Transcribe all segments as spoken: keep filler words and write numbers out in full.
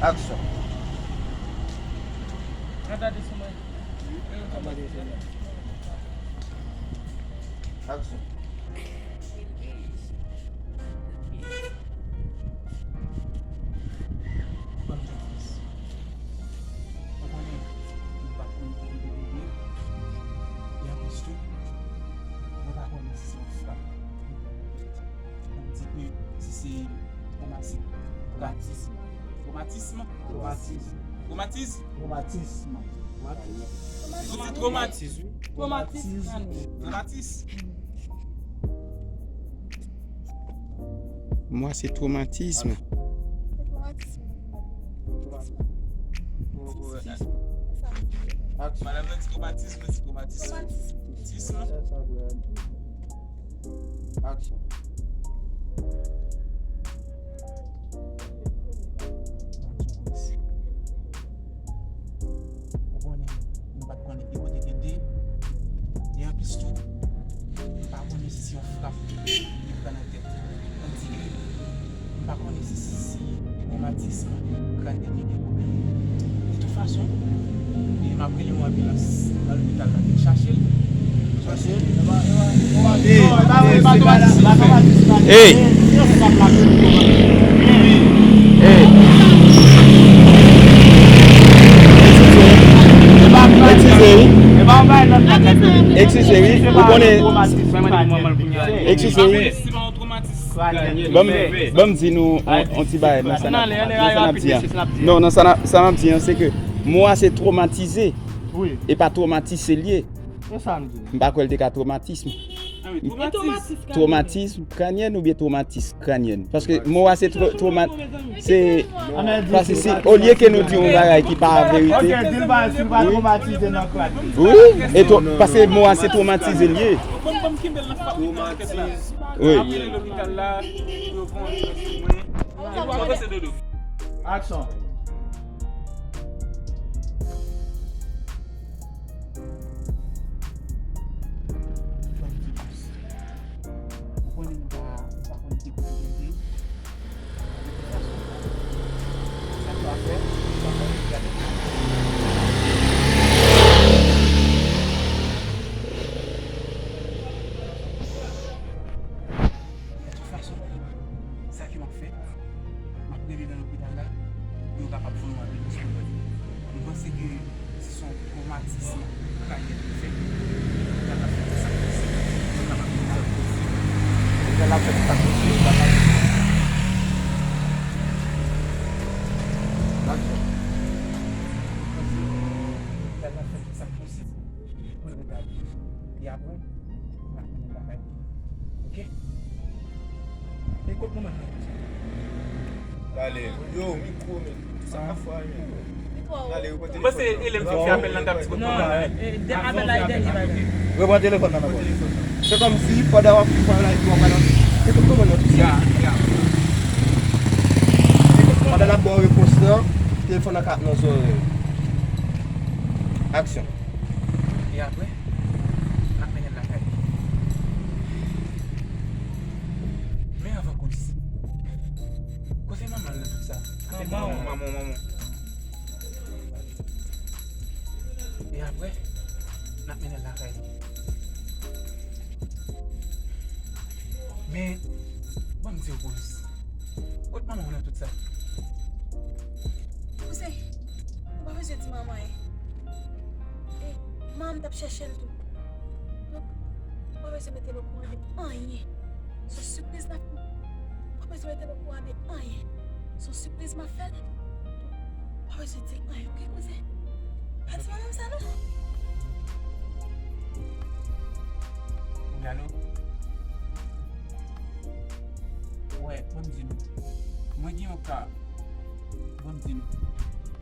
Aksyon. Aksyon. Ban m konfyans. Ou konnen, m pa t konn ki kote pou m ye. E anplis tou, mwen pa konnen si se yon frap. Ann di ke si se twomatik, twomatism. Twomatism. Twomatism. Twomatism. Twomatism. Twomatism. Twomatism. Twomatism. Mwa se twomatism. Madanm nan di twomatism, mwen di twomatism. Twomatism. Aksyon. Ou konnen, nou pa t konnen ki kote ke l te ye. E anplis tou, nou pa konnen si se yon frap li pran nan tèt. Ann di ke nou pa konnen si se twomatism kranyèn li gen pwoblèm. De tout fason, e m ap rele yon anbilans nan lopital la vin chache l. Chache l. Ey! Ey! Eskize wi. Eskize wi. Ou konnen. Eskize wi. Ban m, ban m di nou on, on ti bagay nan sa n ap, nan sa n ap di an. Non, nan sa n ap, sa n ap di an, se ke mo a se twomatize. E pa twomatise l ye. M pa kwè l te ka twomatism. Twomatism kranyèn oubyen twomatis kranyèn? Paske mo a se tro-, twoma-, se, paske si, olye ke nou di yon bagay ki pa verite. Wi. E tro-, paske mo a se twomatize l ye. Wi. Aksyon. Ou konnen nou pa, nou pa konn ki kote pou nou ye. De tout fason, sa nou ap fè, nou pa konn ki kote. De tout fason, sa ke m ap fè, m ap rele nan lopital la pou yo kapab voye yon anbilans pou mwen. M panse ke si se yon twomatism kranyèn ki fèt, lopital la ap fè tout sa k posib pou l kapab fè sa k posib. Lopital la ap fè tout sa k posib pou l kapab. Dakò. M panse lopital la ap fè tout sa k posib pou l retade. E apre, n ap mennen l lakay li. Oke? E kot manman l? Gade, yo, mikwo, men sa ka fwa, men. Gade, yo pran telefòn nan. Mwen panse Helen fin fè apèl nan, t ap di kot manman l. Apèl la e dènye bagay. Repran telefòn nan ankò. Se kòmsi pandan w ap fè live, w ap balanse. Se tout manman nan tou. Ya, ya. Pandan l ap ba w repons lan, telefòn nan ka ap nan zòrèy. Aksyon. E apre, n ap mennen l lakay li. Men anvan koze. Kote manman l nan tout sa? Manman w. Manman w, manman w. E apre, n ap mennen l lakay li. Men, ban m di w, Polis. Kot manman w nan tout sa? Kouzen, ou pa bezwen di manman anyen. E, manman m t ap chèche l tou. Donk, ou pa bezwen mete l okouran de anyen. Se yon sipriz n ap fè. Ou pa bezwen mete l okouran de anyen. Se yon sipriz m ap fè l. Ou pa bezwen di l anyen, oke, kouzen? Pa di manman m sa, non. Wi, alo? Wè, ban m di nou. Mwen gen yon ka. Ban m di nou.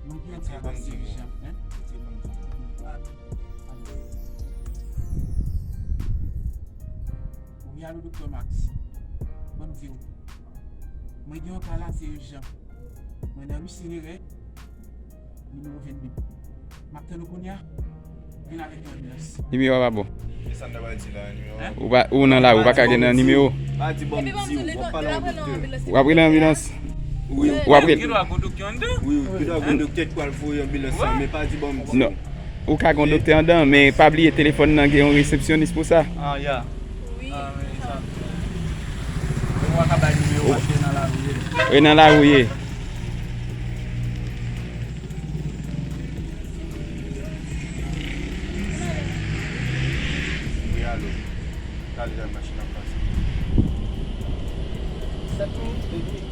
Mwen gen yon ka la, se ijan, en. Wi, alo, Doktè Max. Ban m di w. Mwen gen yon ka la, se ijan. Mwen nan ri Senere, nimewo vennde. M ap tann ou kounye a. Vin avèk yon anbilans. Nimewo a pa bon. Ou pa, ou nan lari, ou pa ka gen nan nimewo. Pa di ban m di w, w ap pale yon doktè. W ap rele anbilans. Wi, wi. W ap rele. Gen dwa gon doktè anndan. Wi, wi, gen dwa gon doktè k pral voye anbilans lan, men pa di ban m di. Non. Ou ka gon doktè anndan, men pa bliye telefòn nan gen yon resepsyonis pou sa. Ah, ya. Wi. Ah, men sa. Ou pa ka bay nimewo paske nan lari ye. E nan lari ye. Wi, alo. Talè machin ap pase. Sèt minit, de minit.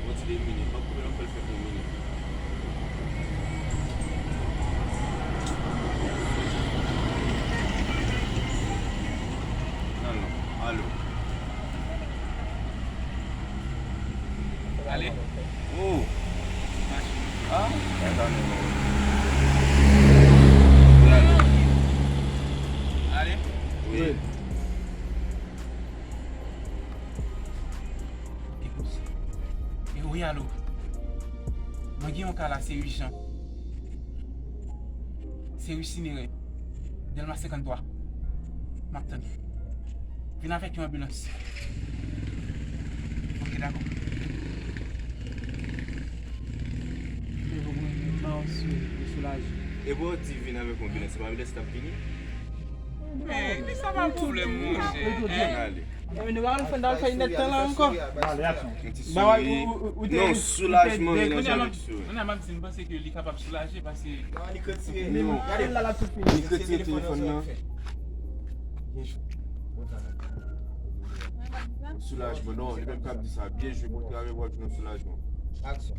Bon, ti de minit, pa koupé, nou fè l fè pou minit. Non, non, alo. Ale. Oh. Ah, sa, sa, non, non. Alo. Ale. Wi. E wi, alo. Mwen gen yon ka la, se ijan. Se ri Sinere, Dèlma senkanntwa. M ap tann. Vin avèk yon anbilans. Ok, dakò. Mwen ba w sou, ou soulaje. E bon, di vin avèk yon anbilans, se pa anbilans k ap vini? Men, men sa pa pwoblèm, monchè. Hein? Ale. Ebyen, nou pa konn fè, n al fè nèt tan la ankò. Yon ti souri. Non, soulajman, melanje avèk souri. Kounye a, m ap di, m panse ke li kapab soulaje paske. Non, li k retire. Non. Gade l la, l ap tou fini. Li k retire telefòn nan. Byen jwe. Bon travay. Soulajman, non, li menm k ap di sa. Byen jwe, bon travay, w ap jwenn yon soulajman. Aksyon.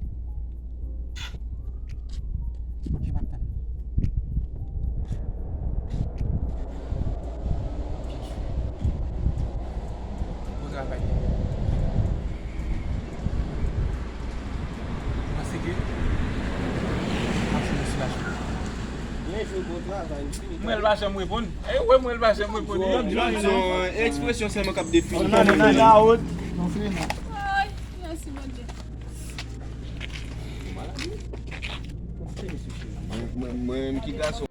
Ok, m ap tann. Bon travay. Paske m ap fè yon soulajman. Byen jwe, bon travay, m fini. Mwen, l pa janm reponn. E, w wè mwen, l pa janm reponn. Yon ekspresyon sèlman k ap defini kòman li ye. Ay, mèsi, Bondye. Mwen, mwen, mwen ki gason.